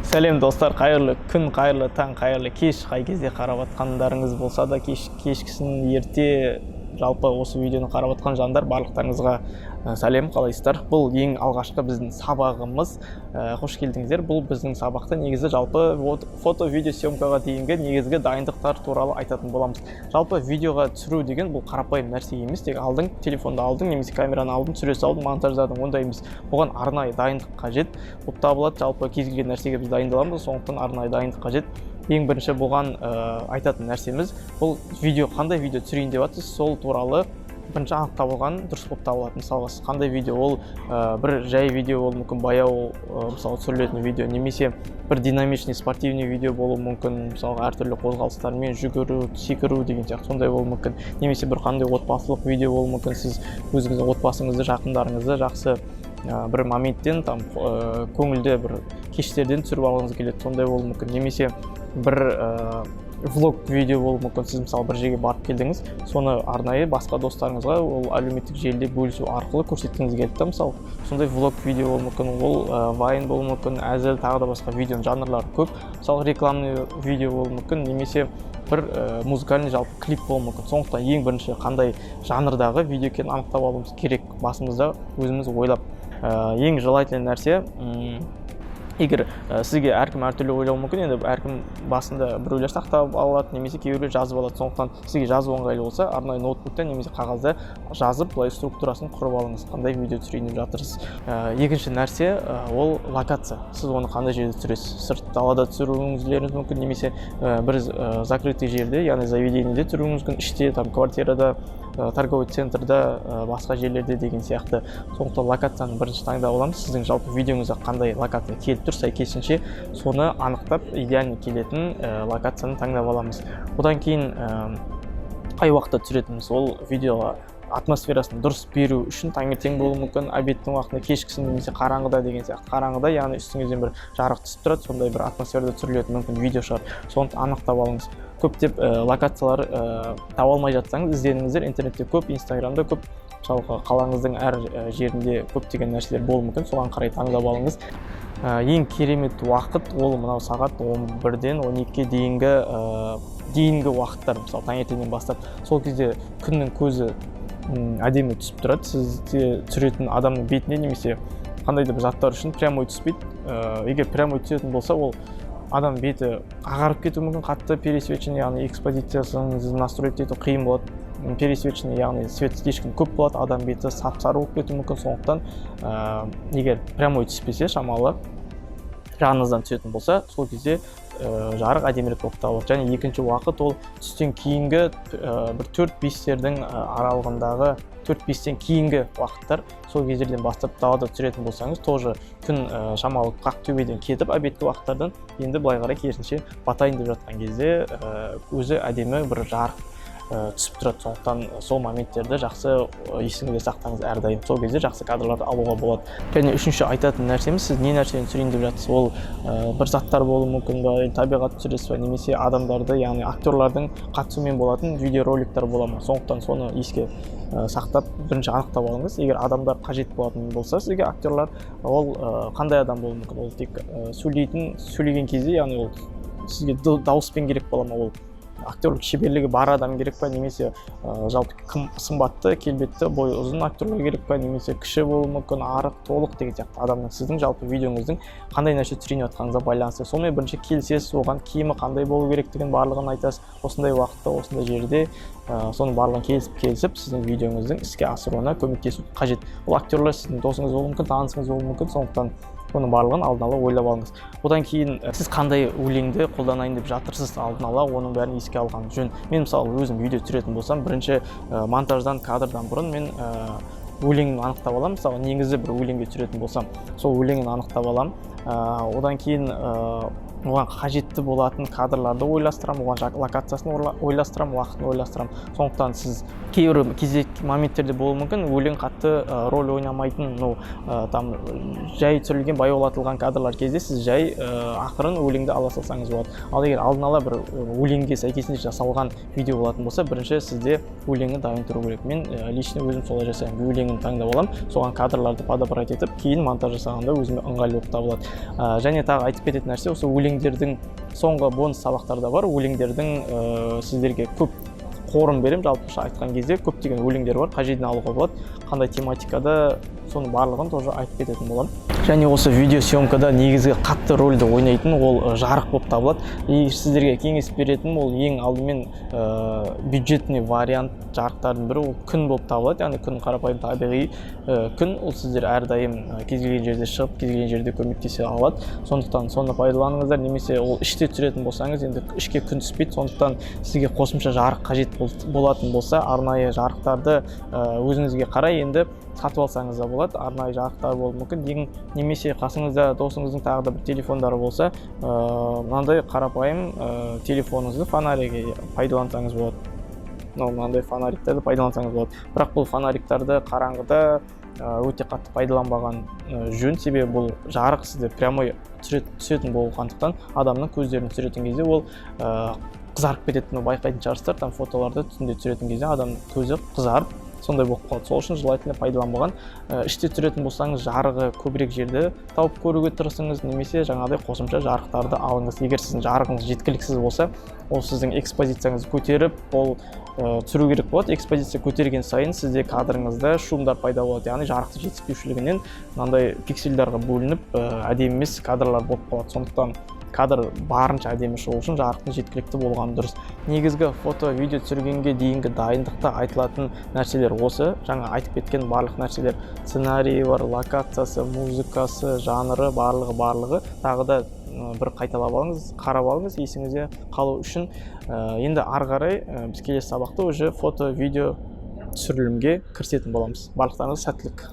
Сәлем, достар! Қайырлы күн, қайырлы таң, қайырлы кеш! Қай кезде қарап жатқандарыңыз болса да, кеш, кешкісін, ерте, жалпы осы видеоны қарап жатқан жандар, барлықтарыңызға сәлем! Қалайсыздар? Бұл ең алғашқы біздің сабағымыз. Қош келдіңіздер! Бұл біздің сабақта негізі жалпы фото, видео съемкаға дейінгі негізгі дайындықтар туралы айтатын боламыз. Жалпы видеоға түсіру деген бұл қарапайым нәрсе емес, тек алдың, телефонды алдың немесе камераны алдың, түсіре салдың, монтаждадың, ондай емес. Бұған арнайы дайындық қажет болып табылады. Жалпы кез келген нәрсеге біз дайындаламыз, сондықтан арнайы дайындық қажет. Ең бірінші бұған айтатын нәрсеміз: бұл видео, қандай видео түсірейін деп жатсыз, сол туралы бірінші анықтап алған дұрыс болып табылады. Мысалға, сіз қандай видео, ол бір жай видео болуы мүмкін, баяу мысалы, түсірілетін видео немесе бір динамичный спортивный видео болуы мүмкін, мысалға, әртүрлі қозғалыстармен жүгіру, секіру деген сияқты, сондай болуы мүмкін. Немесе бір қандай отбасылық видео болуы мүмкін, сіз өзіңіздің отбасыңызды, жақындарыңызды жақсы бір моменттен, там көңілді бір кештерден түсіріп алғыңыз келеді, сондай болуы мүмкін. Немесе бір влог видео болуы мүмкін, сіз, мысалы, бір жерге барып келдіңіз, соны арнайы басқа достарыңызға ол әлеуметтік желіде бөлісу арқылы көрсеткіңіз келді да, мысалы, сондай влог видео болуы мүмкін. Ол вайн болуы мүмкін, әзіл, тағы да басқа видеоның жанрлары көп. Мысалы, рекламный видео болуы мүмкін немесе бір музыкальный жалпы клип болуы мүмкін. Сондықтан ең бірінші қандай жанрдағы видео екенін анықтап алуымыз керек басымызда өзіміз ойлап. Ең желательный нәрсе, егер сізге, әркім әртүрлі ойлауы мүмкін енді, әркім басында, біреулер сақтап алады немесе кейбіреулер жазып алады. Сондықтан сізге жазу ыңғайлы болса, арнайы ноутбукта немесе қағазда жазып, былай структурасын құрып алыңыз, қандай видео түсірейін деп жатырсыз. Екінші нәрсе, ол локация. Сіз оны қандай жерде түсіресіз? Сырт далада түсіруіңіздеріңіз мүмкін немесе бір закрытый жерде, яғни заведениеде түсіруіңіз мүмкін, іште, там, квартирада, торговый центрда, басқа жерлерде деген сияқты. Сондықтан локацияны бірінші таңдап аламыз. Сіздің жалпы видеоңызға қандай локация келіп тұр, сәйкесінше соны анықтап, идеальный келетін локацияны таңдап аламыз. Одан кейін қай уақытта түсіретініміз. Ол видеоға атмосферасын дұрыс беру үшін таңертең болуы мүмкін, обедтің уақытында, кешкісін немесе қараңғыда деген сияқты. Қараңғыда, яғни үстіңізден бір жарық түсіп тұрады, сондай бір атмосферада түсірілетін мүмкін видео шығар. Соны анықтап алыңыз. Көптеп локациялар таба алмай жатсаңыз, ізденіңіздер, интернетте көп, инстаграмда көп. Мысалға, қалаңыздың әр жерінде көптеген нәрселер болуы мүмкін, соған қарай таңдап алыңыз. Ең керемет уақыт ол мынау сағат 11-ден 12-ге дейінгі уақыттар, мысалы, таңертеңнен бастап. Сол кезде күннің көзі әдемі түсіп тұрады, сізде түсіретін адамның бетіне немесе қандай да бір заттар үшін прямой түспейді. Егер прямой түсетін болса, ол адам беті ағарып кетуі мүмкін, қатты пересвечение, яғни экспозициясын настроить ету қиын болады. Пересвечение, яғни свет слишком көп болады, адам беті сап сары болып кетуі мүмкін. Сондықтан егер прямой түспесе, шамалы жаныңыздан түсетін болса, сол кезде жарық әдемірек болып табылады. Және екінші уақыт ол түстен кейінгі бір 4-5-тердің аралығындағы, 4-5-тен кейінгі уақыттар. Сол кездерден бастап далада түсіретін болсаңыз, тоже күн шамалы қақ төбеден кетіп, обедкі уақыттардан енді былай қарай керісінше батайын деп жатқан кезде өзі әдемі бір жарық түсіп тұрады. Сондықтан сол моменттерді жақсы есіңізде сақтаңыз әрдайым, сол кезде жақсы кадрларды алуға болады. Және үшінші айтатын нәрсеміз: сіз не нәрсені түсірейін деп жатырсыз? Ол бір заттар болуы мүмкін ба, табиғат түсіресіз ба немесе адамдарды, яғни актерлардың қатысуымен болатын видеороликтер бола ма? Сондықтан соны еске сақтап, бірінші анықтап алыңыз. Егер адамдар қажет болатын болса сізге, актерлар, ол қандай адам болуы мүмкін? Ол тек сөйлейтін, сөйлеген кезде, яғни ол сізге дауыспен керек бола ма, ол актерлік шеберлігі бар адам керек па немесе жалпы кім, сымбатты, келбетті, бойы ұзын актерлер керек па немесе кіші болуы мүмкін, арық, толық деген сияқты. Адамның, сіздің жалпы видеоңыздың қандай нәрсе түсірейін жатқаныңызға байланысты. Сонымен бірінші келісесіз оған, киімі қандай болу керектігін барлығын айтасыз, осындай уақытта, осындай жерде, соның барлығын келісіп, сіздің видеоңыздың іске асыруына көмектесу қажет. Ол актерлер сіздің досыңыз болуы мүмкін, танысыңыз болуы мүмкін, сондықтан соның барлығын алдын ала ойлап алыңыз. Одан кейін сіз қандай өлеңді қолданайын деп жатырсыз, алдын ала оның бәрін еске алған жөн. Мен, мысалы, өзім видео түсіретін болсам, бірінші монтаждан, кадрдан бұрын мен өлеңін анықтап аламын. Мысалы, негізі бір өлеңге түсіретін болсам, сол өлеңін анықтап аламын. Одан кейін Оған қажетті болатын кадрларды ойластырамын, оған локациясын ойластырамын, уақытын ойластырамын. Сондықтан сіз кейбір кезек моменттерде болуы мүмкін, өлең қатты роль ойнамайтын, ну, там жай түсірілген, баяулатылған кадрлар кезде сіз жай ақырын өлеңді ала салсаңыз болады. Ал егер алдын ала бір өлеңге сәйкесінше жасалған видео болатын болса, бірінші сізде өлеңі дайын тұру керек. Мен лично өзім солай жасаймын: өлеңін таңдап аламын, соған кадрларды подобрать етіп, кейін монтаж жасағанда өзіме ыңғайлы болып табылады. Және тағы айтып кететін нәрсе, осы өлеңдердің соңғы бонус сабақтарда бар өлеңдердің сіздерге көп қорын беремін. Жалпыша айтқан кезде, көптеген өлеңдер бар, қай жерден алуға болады, қандай тематикада, соның барлығын тоже айтып кететін боламын. Және осы видеосъемкада негізгі қатты рөлді ойнайтын ол жарық болып табылады. И сіздерге кеңес беретінім, ол ең алдымен бюджетный вариант жарықтардың бірі ол күн болып табылады, яғни күн, қарапайым табиғи күн. Ол сіздер әрдайым кез келген жерде шығып, кез келген жерде көмектесе алады, сондықтан соны пайдаланыңыздар. Немесе ол іште түсіретін болсаңыз, енді ішке күн түспейді, сондықтан сізге қосымша жарық қажет болатын болса, арнайы жарықтарды өзіңізге қарай енді сатып алсаңыз да болады. Арнайы жарықтар болуы мүмкін ең, немесе қасыңызда досыңыздың тағы да бір телефондары болса, мынандай қарапайым телефоныңызды фонариге пайдалансаңыз болады. Мынандай фонариктерді пайдалансаңыз болады. Бірақ бұл фонариктарды қараңғыда өте қатты пайдаланбаған жөн, себебі бұл жарық сізде прямой түсетін болғандықтан, адамның көздерін түсіретін кезде ол қызарып кететінін байқайтын шығарсыздар. Там фотоларды түнде түсіретін кезде адамның көзі қызарып, сондай болып қалады. Сол үшін желательно пайдаланбаған. Іште түсіретін болсаңыз, жарығы көбірек жерді тауып көруге тырысыңыз немесе жаңағыдай қосымша жарықтарды алыңыз. Егер сіздің жарығыңыз жеткіліксіз болса, ол сіздің экспозицияңызды көтеріп, ол түсіру керек болады. Экспозиция көтерген сайын сізде кадрыңызда шумдар пайда болады, яғни жарықтың жетіспеушілігінен мынандай пиксельдарға бөлініп, әдемі емес кадрлар болып қалады. Сондықтан кадр барынша әдемі шығу үшін жарықтың жеткілікті болғаны дұрыс. Негізгі фото, видео түсіргенге дейінгі дайындықта айтылатын нәрселер осы жаңа айтып кеткен барлық нәрселер: сценарийі бар, локациясы, музыкасы, жанры, барлығы, барлығы. Тағы да бір қайталап алыңыз, қарап алыңыз есіңізде қалу үшін. Енді ары қарай біз келесі сабақта уже фото, видео түсірілімге кірісетін боламыз. Барлықтарыңызға сәттілік!